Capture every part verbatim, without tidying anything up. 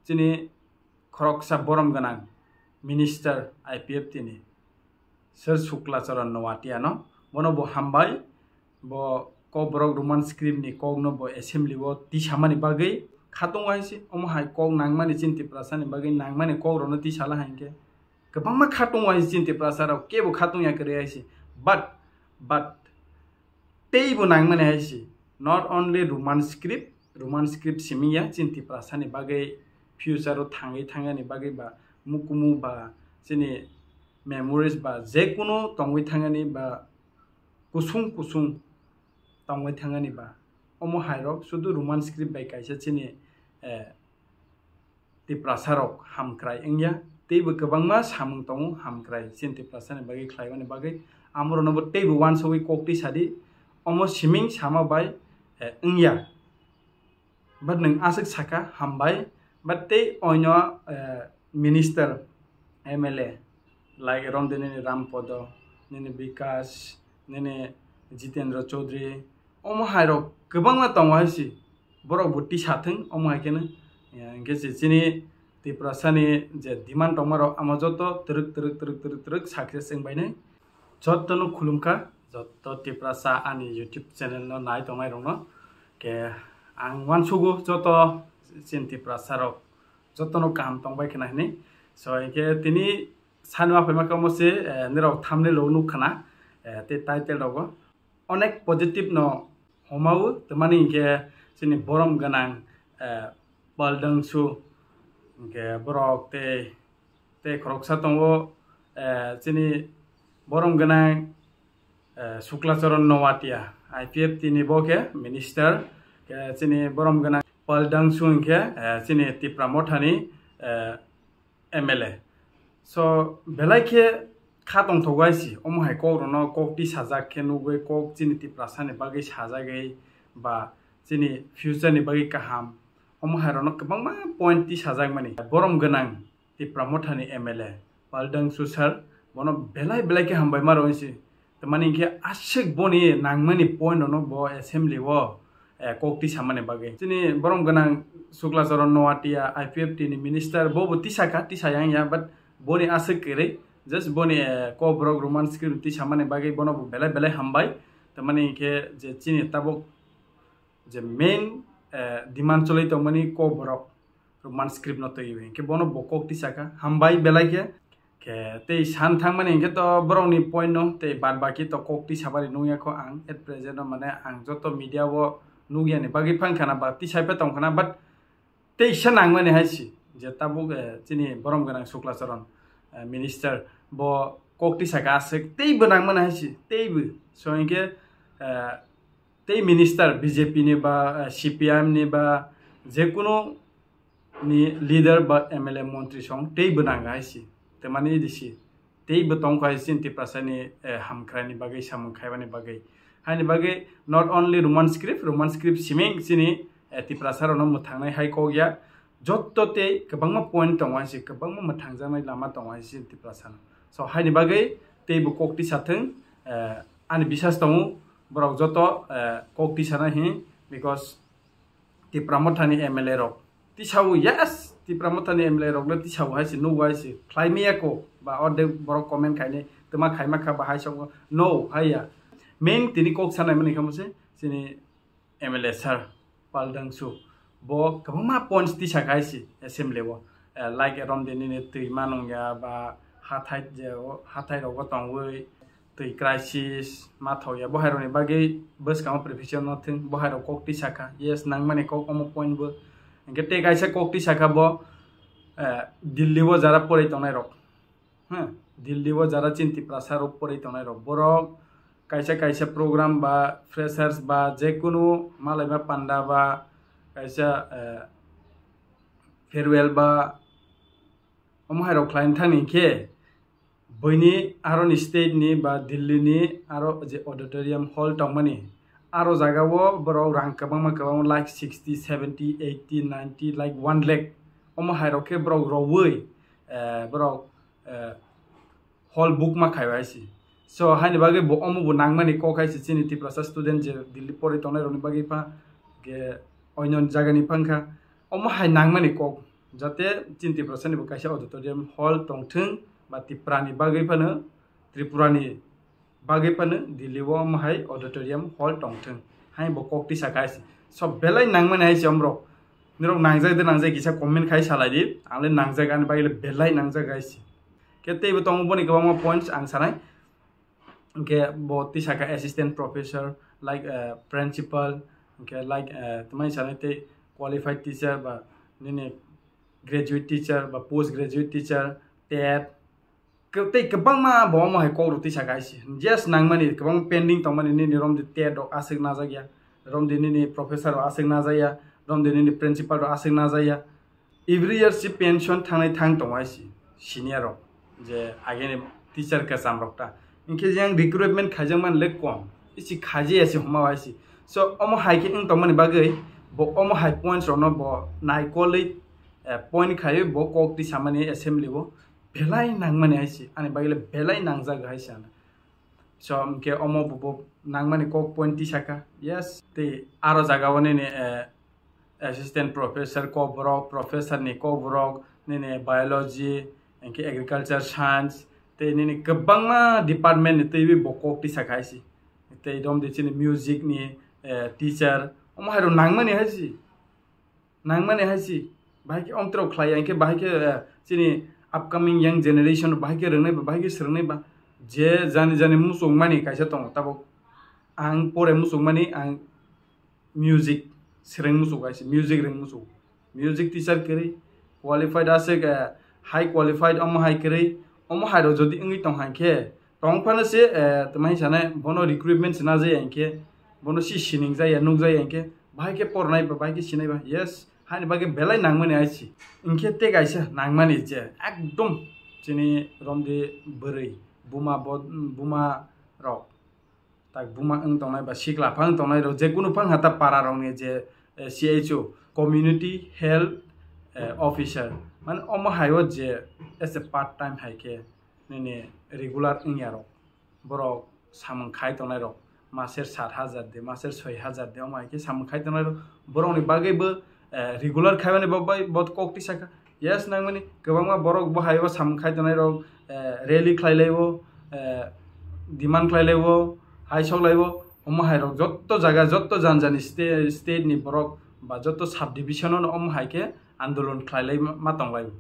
chini khoroksa borom gwnang minister I P F T ni, Sir Shukla Charan Noatia no, bono bo hambai, bo Kokborok Roman script ni kok no bo assembly o tisamani bagwi khatung hai se, omo hai kok nangmani chini Tiprasa ni bagwi nangmani kok rok no tisala hai khe kwbangma khatung hai se chini Tiprasa rok kebo khatung ya kwrwi hai se, but, but teibo nangmani hai se, not only Roman script, Roman script simi ya chini Tiprasa ni bagwi future o thangwi thangya ni bagwi ba mukumu ba chini memories ba je kunu tongwi thangya ni ba kusung kusung tongwi thangya ni ba omo hai rok sudu Roman script bai kaisa chini, eh, Tiprasa rok hamkrai wngya, teibo kwbangma samung tongo hamkrai chini Tiprasa ni bagwi khlaiwani bagwi, amorokno bo teibo uansugwi kok twi sadi, omo siming sama bai, eh, wngya. But nwng aswk saka hambai, but tei oino, eh, minister, M L A, like romde nini Rampodo, nini Bikash, nini Jitendra Chaudhary, omo hai rok kwbangma tongo hai si, borok bo tisa thung omo hai kheno, eh, hwnkhe se chini Tiprasa ni je demand tongma rok amo joto twrwk twrwk twrwk twrwk twrwk success wng bainai. Jotono khulumkha, joto Tiprasa ani YouTube channel no nai tongnai rokno. Ke ang uansugo joto chini Tiprasa rok jotono kaham tongbai khna hinwi. So, hwnkhe tini sani ma phaima kamo se, eh, nirok thumbnail o nuk khna, eh, tei title rogo onek positive no homao, tamani hinkhe chini borom gwnang, eh, Pal Dangsu, hinkhe borok tei, tei khoroksa tongo, eh, chini borom gwnang, eh, Shukla Charan Noatia, I P F T ni bo khe minister, eh, chini borom gwnang Pal Dangsu hinkhe, eh, chini Tipra Motha ni, eh, M L A. So, belai khe kha tongthogo hai si, omo hai kok rokno kok twi sajak khe nugwi kok chini Tiprasa ni bagwi sajagwi ba chini future ni bagwi kaham, omo hai rokno kwbangma point twi sajakmani. Borom gwnang Tipra Motha ni M L A Pal Dangsu sir, bono belai belai khe hambai ma rw si. Tamani hinkhe aswk boni nangmani point rokno bo assembly o, eh, kok twi samani bagwi. Chini borom gwnang Shukla Charan Noatia I P F T ni minister, bo bo tisa kha, tisa yang ya, but boni aswk kwrwi, just boni, eh, Kokborok Roman script twi samani bagwi bono bo belai belai hambai. Tamani hinkhe je chini tabuk je main, eh, demand choli tongmani Kokborok Roman script no twiwi, hinkhe bono bo kok tisa kha, hambai belai khe. Khe tei san thangmani hinkhe to borokni point no tei bad baki to kok tisa bari nukya kho ang at present no, mane ang joto media o nukya ni bagwi phang khana ba tisai phe tong khana, but tei sa nangmani hai si je tabuk, eh, chini borom gwnang Shukla Charan, eh, minister bo kok tisa kha aswk tei bo nangmani hai si tei bo. So hinkhe, eh, tei minister B J P ni ba, eh, C P I M ni ba je kunu ni leader ba M L A montri song tei bo nang hai si, tamani di si tei bo tong khai chini Tiprasa ni, eh, hamkrai ni bagwi samung khaibani bagwi. Haini bagwi not only Roman script, Roman script siming chini, eh, Tiprasa rokno mwthangnai hai kok ya, joto tei kwbangma point tongo hai si, kwbangma mwthangjaknai lama tongo hai si Tiprasa no. So haini bagwi tei bo kok tisa thung, eh, ani bisas tongo borok joto, eh, kok tisa nai hi, because Tipra Motha ni M L A rok tisao, yes, Tipra Motha ni M L A rok le tisao hai se, nugo hai se, khlai maya ko ba ordek borok comment khainai, twma khaima kha ba hai songo, no, hai ya. Main tini kok sanai mani kha mo se, chini M L A sir Pal Dangsu, bo kwbangma points tisa kha hai se assembly o, eh, like romde nini twi manung ya ba hathai je o, hathai rogo tongwi twi crisis ma thok ya, bo hai rokni bagwi bwskango preparation no thung, bo hai rok kok tisa kha, yes, nangmani kok omo point bo. Hinkhe tei kaisa kok tisa kha bo, eh, Delhi o jara porwi tongnai rok, ha, Delhi o jara chini Tiprasa rok porwi tongnai rok, borok kaisa kaisa program ba freshers ba jekunu malaima panda ba kaisa, eh, farewell ba omo hai rok khlaina thangni khe, buini aroni state ni ba Delhi ni aro je auditorium hall tongmani, aro jaga o borok rang kwbangma kwbangma, like sixty, seventy, eighty, ninety, like one lakh, omo hai rok khe borok rowui, eh, borok, eh, hall book ma khai hai si. So haini bagwi bo omo bo nangmani kok hai si chini Tiprasa student je Delhi porwi tongnai rokni bagwi pha, ge oino jagani phang kha, omo hai nangmani kok. Jate chini Tiprasani bo kaisa auditorium hall tongthwng, ba Tiprani bagwi phano, Tripurani bagwi phano Delhi o omo hai auditorium hall tongthwng hai bo kok tisa kha hai se. So belai nangmani hai se omrok. Norok nangjak de nangjak kisa comment khai salai di. Ang le nangjak, ani bagwi le belai nangjak hai se. Khe teibo tongo boni kwbangma points ang sanai. Hwnkhe bo tisa kha assistant professor, like, eh, principal, hwnkhe like, eh, tei mani sanai tei qualified teacher ba nini graduate teacher ba post graduate teacher, tet, Ke-, tei kwbangma bo omo hai kok rw tisa kha hai se. Yes, nangmani kwbang pending tongmani, nini romdi tet rok aswk najak ya, romdi nini professor rok aswk najak ya, romdi nini principal rok aswk najak ya. Every year si pension thangnai thang tongo hai se, senior rok, je ageni teacher kwcham rok ta. Hinkhe yang recruitment khaijakmani le kom, isi khaijaya se hwnma hai se. So omo hai khe wng tongmani bagwi bo omo hai points rokno bo naikolwi, eh, point khaiwi bo kok tisamani assembly o. Belai nangmani hai se, ani bagwi le belai nangjak hai se ano. So, hwnkhe omo bo, bo nangmani kok point tisa kha. Yes, tei aro jaga o nini, eh, assistant professor kok borok, professor ni kok borok, nini biology, hwnkhe agriculture science, tei nini kwbangma department ni twiwi bo kok tisa kha hai se. Tei romdi chini music ni, eh, teacher, omo hai rok nangmani hai se. Nangmani hai se, bahai khe omtwrok khlai ya, hinkhe bahai khe, eh, chini upcoming young generation bahai khe rwngnai ba, bahai khe swrwngnai ba, je jani jani muchungmani kaisa tongo tabuk. Ang pore muchungmani, ang music swrwng muchung hai se, music rwng muchung. Music teacher kwrwi, qualified aswk, eh, high qualified omo hai kwrwi, omo hai rok jodi wngwi tong hai khe, Tong phano se, eh, tongmani sanai, bono recruitment se najaya hinkhe, bono si sining jaya, nuk jaya hinkhe, bahai khe pornai ba, bahai khe sinai ba, yes, haini bagwi belai nangmani hai se. Hinkhe tei kaisa nangmani je, ekdom chini romdi bwrwi, buma bo, buma rok, tak buma wng tongnai ba, sikla pha wng tongnai rok, je kunu phang hata para rokni je, eh, C H O, Community Health, eh, Officer, mane omo hai o je as a part time hai khe, nini regular wngya rok, borok samung khai tongnai rok, maser sat hajar de, maser soi hajar de, omo hai khe samung khai tongnai rok, borokni bagwi bo, eh, regular khaimani bo bai bo kok tisa kha. Yes, nangmani kwbangma borok bo hai o samung khai tongnai rok, eh, rally khlai lai o, eh, demand khlai lai o, hai sok lai o, omo hai rok jotto jaga, jotto jan jani state, state ni borok ba jotto sub division o omo hai khe andolon khlai lai ma, ma tong lai o.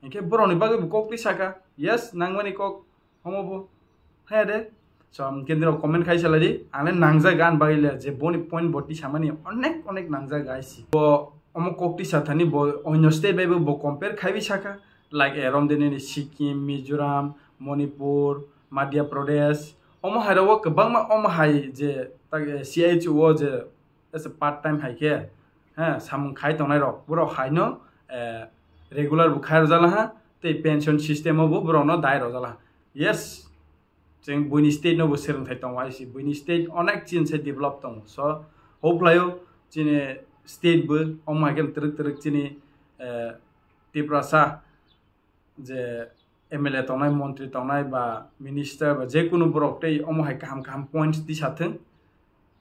Hinkhe borokni bagwi bo kok twi saka, yes, nangmani kok, omo bo. Haya de. So, hinkhe norok comment khai salai di, ang le nangjak ani bagwi le je boni point bo tisamani onek onek nangjak hai se. Bo omo kok tisa thani bo onyo state bai bo, bo compare khaiwi saka, like, eh, romde nini Sikkim, Mizoram, Manipur, Madhya Pradesh, omo hai rogo kwbangma omo hai je, tak, eh, C H O je as a part time hai khe, ha, samung khai tongnai rok, borok hai no, eh, regular bo khai rwjala ha, tei pension system o bo borok no dai rwjala ha. Yes, chwng buini state no bo swrwngthai tongo hai se, buini state onek chin se develop tongo. So, hope lai o chini state bo omo hai khe twrwk twrwk chini, eh, Tiprasa je M L A tongnai, montri tongnai ba minister ba je kunu borok tei omo hai kaham kaham points tisa thung,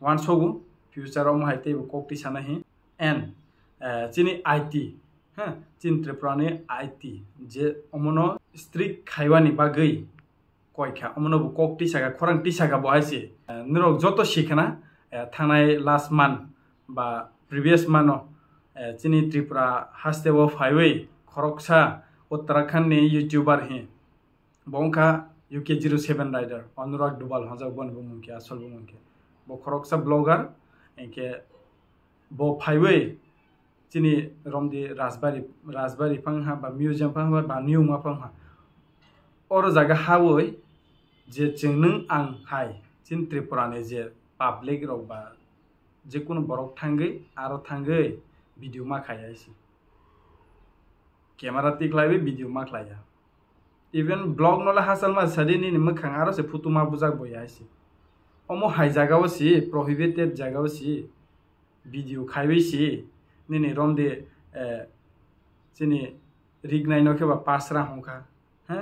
uansogo future omo hai teibo kok tisa nai hi. And, eh, chini I T, ha, chini Tripura ni I T je omono strict khaiwani bagwi koi kha, omono bo kok tisa kha, khorang tisa kha bo hai se. Eh, norok joto si khana, eh, thangnai last month ba previous month o, eh, chini Tripura haste o phaiwi khoroksa Uttarakhand ni YouTuber hi, bo wngkha U K zero seven rider, Anurag Dubal hwnjak boni bumung khe, asol bumung khe. Bo khoroksa blogger, hinkhe bo phaiwi chini romdi Rajbari, Rajbari phang ha ba museum phang ha ba New Ma phang ha. Oro jaga hawi je chwng nwng ang hai chini Tripura ni je public rok ba je kunu borok thangwi aro thangwi video ma khai hai se. Camera tiklaiwi video ma khlai ya. Even blog no le hachal ma sadi nini mwkhang aro se photo ma bujak bo ya hai se. Omo hai jaga o se prohibited jaga o se video khaiwi se nini romdi, eh, chini rignai no khe ba pasra hongkha. He?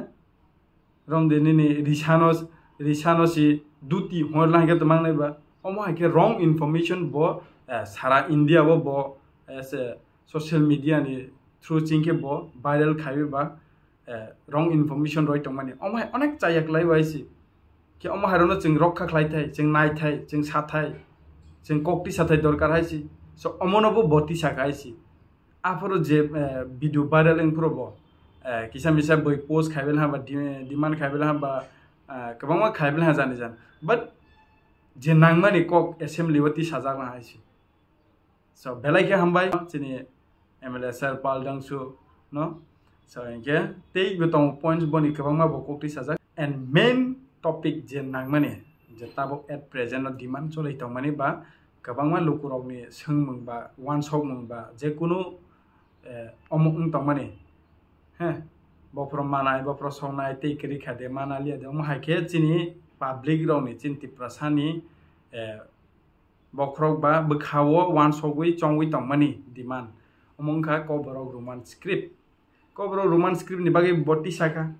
Romdi nini risano, risano si duti hor lang khe twmang nai ba. Omo hai khe wrong information bo, eh, sara India o bo, eh, se social media ni through ching khe bo viral khaiwi ba, eh, wrong information roi tongmani. Omo hai onek chaya kwlai bai si. Khe omo hairokno chwng rokha khlai thai, chwng nai thai, chwng sa thai, chwng kok tisa thai dorkar hai si. So omono bo bo tisa kha hai si. Aphuru je, eh, video viral wng phuru bo, eh, kisa misa boi post khaibai laha ba, di-, demand khaibai laha ba, eh, kwbangma khaibai laha jani jan. But je nangmani kok assembly o tisajak laha hai si. So, belai khe hambai chini M L A sir Pal Dangsu no. So, hinkhe tei bo tongo points boni kwbangma bo kok tisajak. And main topic je nangmani, je tabuk at present no demand cholai tongmani ba kwbangma lukurokni swngmung ba uansukmung ba je kunu, eh, omo wng tongmani. He, bophoro manai, bophoro songnai, tei kwrwi kha de, mana liya de. Omo hai khe chini public rokni, chini Tiprasani, eh, bokhorok ba bwkha-o uansugwi chongwi tongmani demand. Omo wngkha Kokborok Roman script. Kokborok Roman script ni bagwi bo tisakha.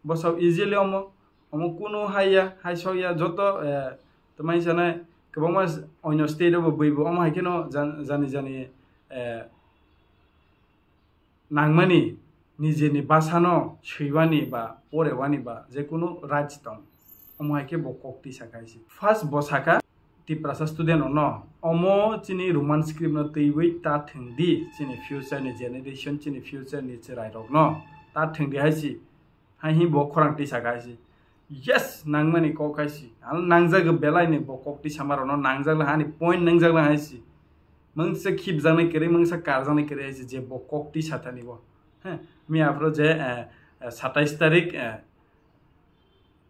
Bosao easily omo, omo kunu haiya, haisokya, joto, eh, twmai sanai kwbangma s-, onyo state o bo bui bo omo hai kheno jan-, jani jani, eh, nangmani nijeni bwsano swiwani ba porewani ba jekunu rights tong. Omo hai khe bo kok tisa kha hai se. First bo sakha Tiprasa student rokno, omo chini Roman script no twiwi ta thwng di, chini future ni generation, chini future ni chwrai rokno ta thwng di hai se. Hai hi bo khorang tisa kha hai se. Yes, nangmani kok hai se. Ang nangjago belai ni bo kok tisa ma rokno nangjak la, ani point nangjak la hai se. Mungsa khibjaknai kwrwi, mungsa karjaknai kwrwi hai se je bo kok tisa thani bo. He, miya aphuru je, eh, eh, satais tarik, eh,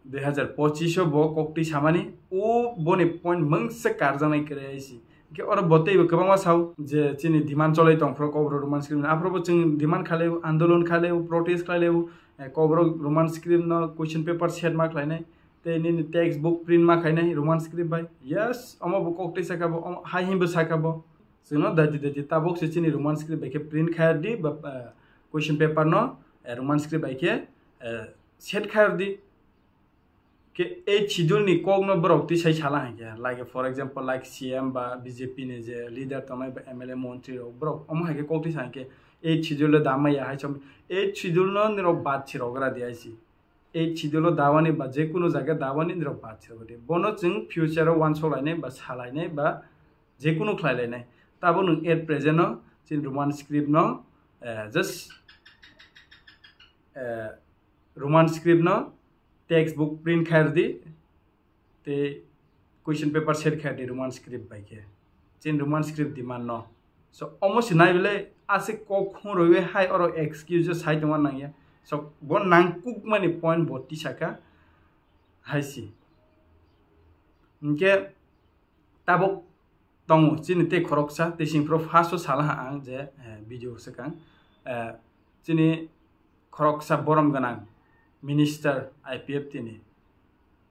dui hazar pochis o bo kok tisa mani, o boni point mungsa karjaknai kwrwi hai se. Hwnkhe oro bo teibo kwbangma sao je chini demand cholai tong phuru Kokborok Roman script ni. Aphuru bo chwng demand khalai o, andolon khalai o, protest khalai o, eh, Kokborok Roman script no question paper set ma khlainai, tei nini text book print ma khainai Roman script bai. Yes, omo bo kok tei saka bo, omo hai hinbo saka bo. Chwngno daiti daiti tabuk se chini Roman script bai khe print khai di ba, eh, question paper no, eh, Roman script bai khe, eh, set khai di. Ke eighth schedule ni kok no borok tisai sala hai khe, like, for example, like, C M ba B J P ni je leader tongnai ba M L A montri rok, borok omo hai khe kok tisa hai khe eighth schedule le da maya hai chom, eighth schedule no nirok bad si rok ra di hai si. Eighth schedule o dawani ba je kunu jaga dawani nirok bad si rok di. Bono chwng future o uansuk lainai ba salainai ba je kunu khlai lainai. Tabo nwng at present no chini Roman script no, eh, just, eh, Roman script no text book print khai rw di, tei question paper set khai rw di Roman script bai khe. Chini Roman script demand no. So, omo se nai bele, ase kok khung rwi hai oro excuse sai tongma nangya. So, bo nangkuk mani point bo tisa kha hai si. Hwnkhe, tabuk tongo chini tei khoroksa, tei sini phuru first o sala ha ang je, eh, video swkang, eh, chini khoroksa borom gwnang minister I P F T ni,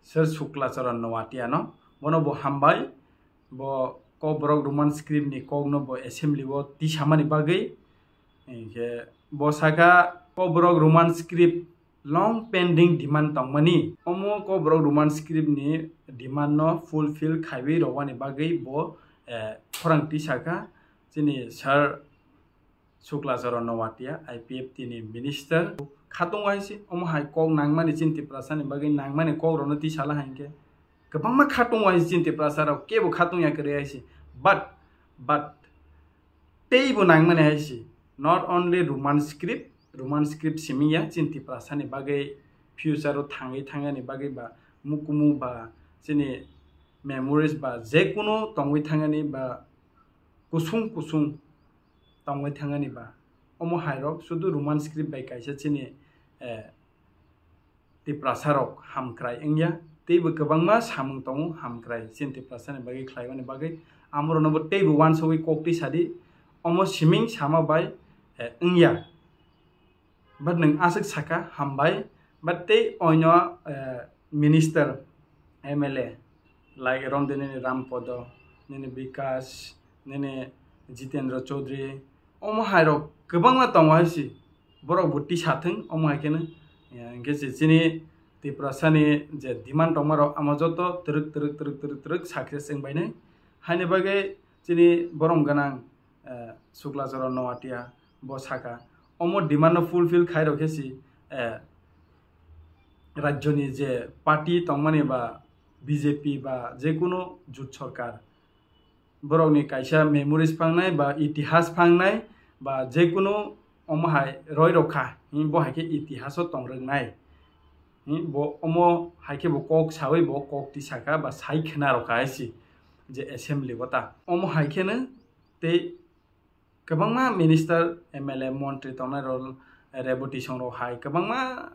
Sir Shukla Charan Noatia no, bono bo hambai, bo Kokborok Roman script ni kok no bo assembly o tisamani bagwi, hinkhe bo saka Kokborok Roman script long pending demand tongmani. Omo Kokborok Roman script ni demand no fulfill khaiwi rwani bagwi bo, eh, khorang tisa kha chini Sir Shukla Charan Noatia, I P F T ni minister. Khatung hai se, omo hai kok nangmani chini Tiprasa ni bagwi nangmani kok rokno tisala hai khe. Kwbangma khatung hai se chini Tiprasa rok, kebo khatung ya kwrwi hai se. But, but, teibo nangmani hai se, not only Roman script, Roman script simi ya, chini Tiprasa ni bagwi future o thangwi thangya ni bagwi ba, mukumu ba, chini memories ba, je kunu tongwi thangya ni ba, kusung kusung tongwi thangya ni ba. Omo hai rok sudu Roman script bai kaisa chini, eh, Tiprasa rok hamkrai wngya, teibo kwbangma samung tongo hamkrai chini Tiprasa ni bagwi khlaiwani bagwi. Amorokno bo teibo uansugwi kok twi sadi, omo siming sama bai, eh, wngya. But nwng aswk saka hambai, but tei oino, eh, minister, M L A, like romde nini Rampodo, nini Bikash, nini Jitendra Chaudhary, omo hai rok kwbangma tongo hai si, borok bo tisa thung omo hai kheno. Ya, hwnkhe se chini Tiprasa ni je demand tongma rok, amo joto twrwk, twrwk, twrwk, twrwk, twrwk success wng bainai. Haini bagwi chini borom gwnang, eh, Shukla Charan Noatia bo saka, Omo demand no fulfill khai rok khe si, eh, rajyoni je party tongmani ba B J P ba jekunu jut sorkar, borokni kaisa memories phangnai ba itihas phangnai ba jekunu omo hai roi rok kha, hmm, bo hai khe itihaso tong rwknai. Hmm, bo omo hai khe bo kok sawi bo kok tisa kha ba sai khna rok kha hai si je assembly bo ta. Omo hai kheno tei kwbangma minister, M L A, montri tongnai rok, reboti song rok hai kwbangma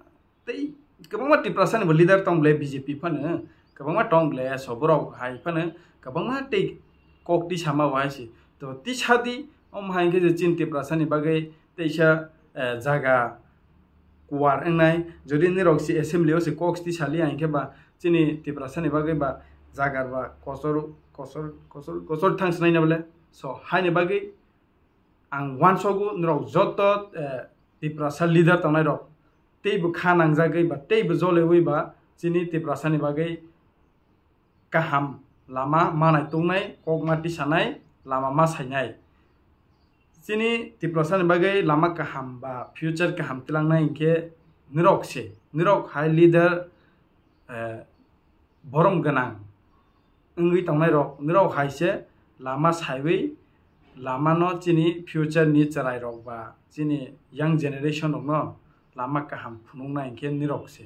tei kwbangma Tiprasa ni bo leader tong ble B J P phano, kwbangma tong ble so borok hai phano kwbangma tei kok tisa ma bo hai si. To tisa di, omo hai khe je chini Tiprasa ni bagwi teisa, eh, jaga kuwar wngnai, jodi nirok si assembly o se kok twi sali, ang khe ba chini Tiprasa ni bagwi ba jagar ba kosor, kosor, kosor, kosor thang sinai na bole. So, haini bagwi ang uansogo nirok joto, eh, Tiprasa leader tongnai rok teibo kha nangjagwi ba teibo jolewi ba chini Tiprasa ni bagwi kaham lama manai tongnai, kok ma tisanai, lama ma sainai. Chini Tiprasa ni bagwi lama kaham ba future kaham tilangnai hinkhe nirok se, nirok hai leader, eh, borom gwnang wngwi tongnai rok, nirok hai se lama saiwi lama no chini future ni chwrai rok ba chini young generation rok no lama kaham phunuknai hinkhe nirok se.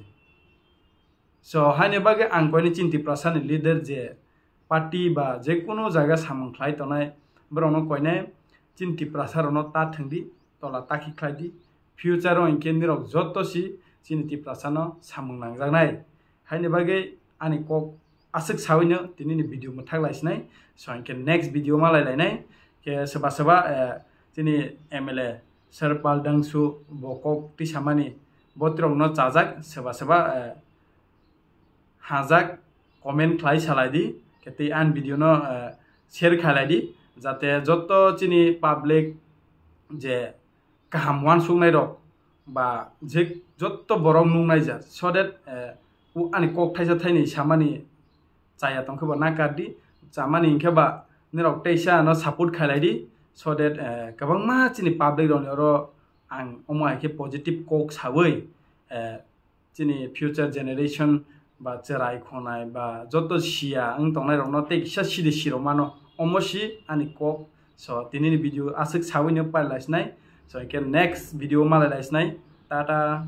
So, haini bagwi ang koini chini Tiprasa ni leader je party ba je kunu jaga samung khlai tongnai, borokno koinai chini Tiprasa rokno ta thwng di, tola takhi khlai di. Future o hinkhe nirok joto si chini Tiprasa no samung nangjaknai. Haini bagwi ani kok aswk sawino tini ni video mwthak lai sinai. So, hinkhe next video malai lainai. Khe soba soba, eh, chini M L A Sarpal Dangsu bo kok twi samani bo tirok no chajak, soba soba, eh, hajak comment khlai salai di, khe tei ani video no, eh, share khailai di, jate joto chini public je kaham uansuknai rok ba je joto borok nuknai ja, so that, eh, u ani kok thaisa thaini samani chaya tongkhe ba nakar di, chamani hinkhe ba nirok teisa ano support khailai di, so that, eh, kwbangma chini public rokni oro ang omo hai khe positive kok sawi, eh, chini future generation ba chwrai khonai ba joto siya wng tongnai rokno tei kisa sidi sirok mano, omo si ani kok. So, tini ni video aswk sawi no pai lai sinai. So, hinkhe next video malai lai sinai. Tata.